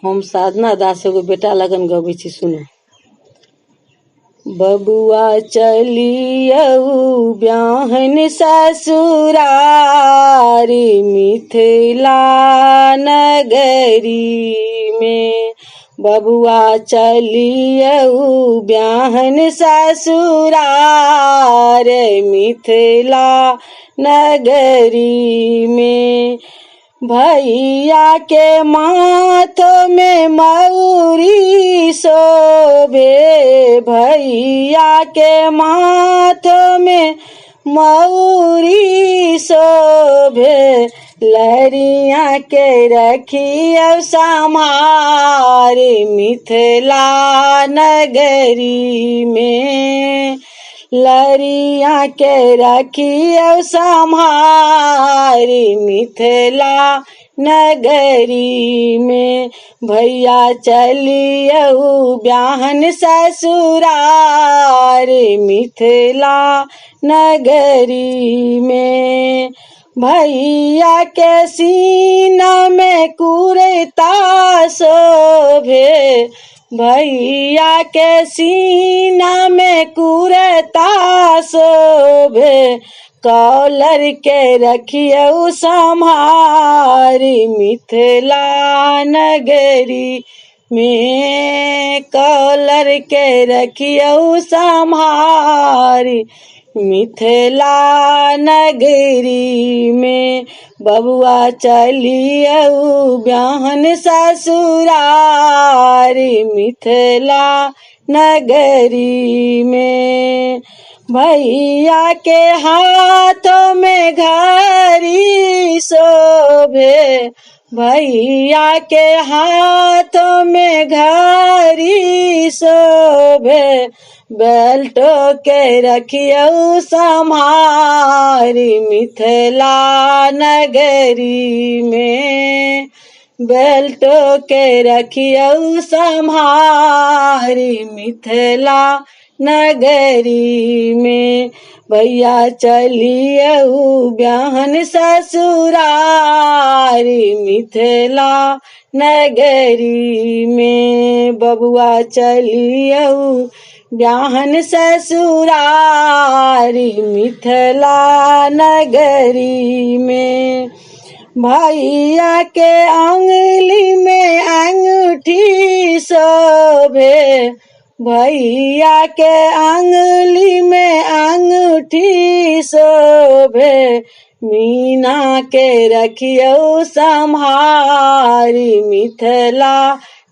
हम साधना दास एगो बेटा लगन गबै छी, सुनू। बबुआ चलियौ ब्याहन ससुरारी मिथिला नगरी में, बबुआ चलियौ ब्याहन ससुरार मिथिला नगरी में। भैया के माथ में मौरी शोभे, भैया के माथ में मौरी शोभे, लरिया के रखियौ सम्हार मिथिला नगरी में, लरिया के रखियौ सम्हार मिथिला नगरी में। भैया चलियौ ब्याहन ससुरार मिथिला नगरी में। भैया के सीना में कुरता शोभे, भैया के सीना में कुरता शोभे, कॉलर के रखियौ सम्हारी मिथिला नगरी में, कॉलर के रखियौ सम्हारी मिथिला नगरी में। बबुआ चलियौ ब्याहन ससुरार मिथिला नगरी में। भैया के हाथ में घड़ी शोभे, भैया के हाथ में घड़ी शोभे, बेल्टो के रखियौ सम्हारी मिथिला नगरी में, बेल्टो के रखियौ सम्हारी मिथिला नगरी में। भैया चलियौ ब्याहन ससुरारी मिथिला नगरी में, बबुआ चलियौ ब्याहन ससुरारी मिथिला नगरी में। भैया के अंगुली में अंगूठी शोभे, भैया के अंगुली में अंगूठी शोभे, मीना के रखियौ सम्हारी मिथिला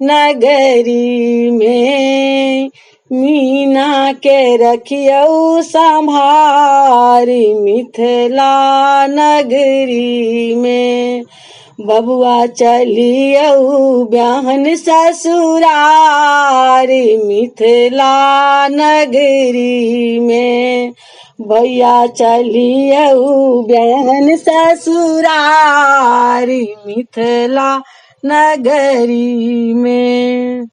नगरी में, मीना के रखियौ सम्हारी मिथिला नगरी में। बबुआ चलियौ ब्याहन ससुरारी मिथिला नगरी में, भैया चलियौ ब्याहन ससुरारी मिथिला नगरी में।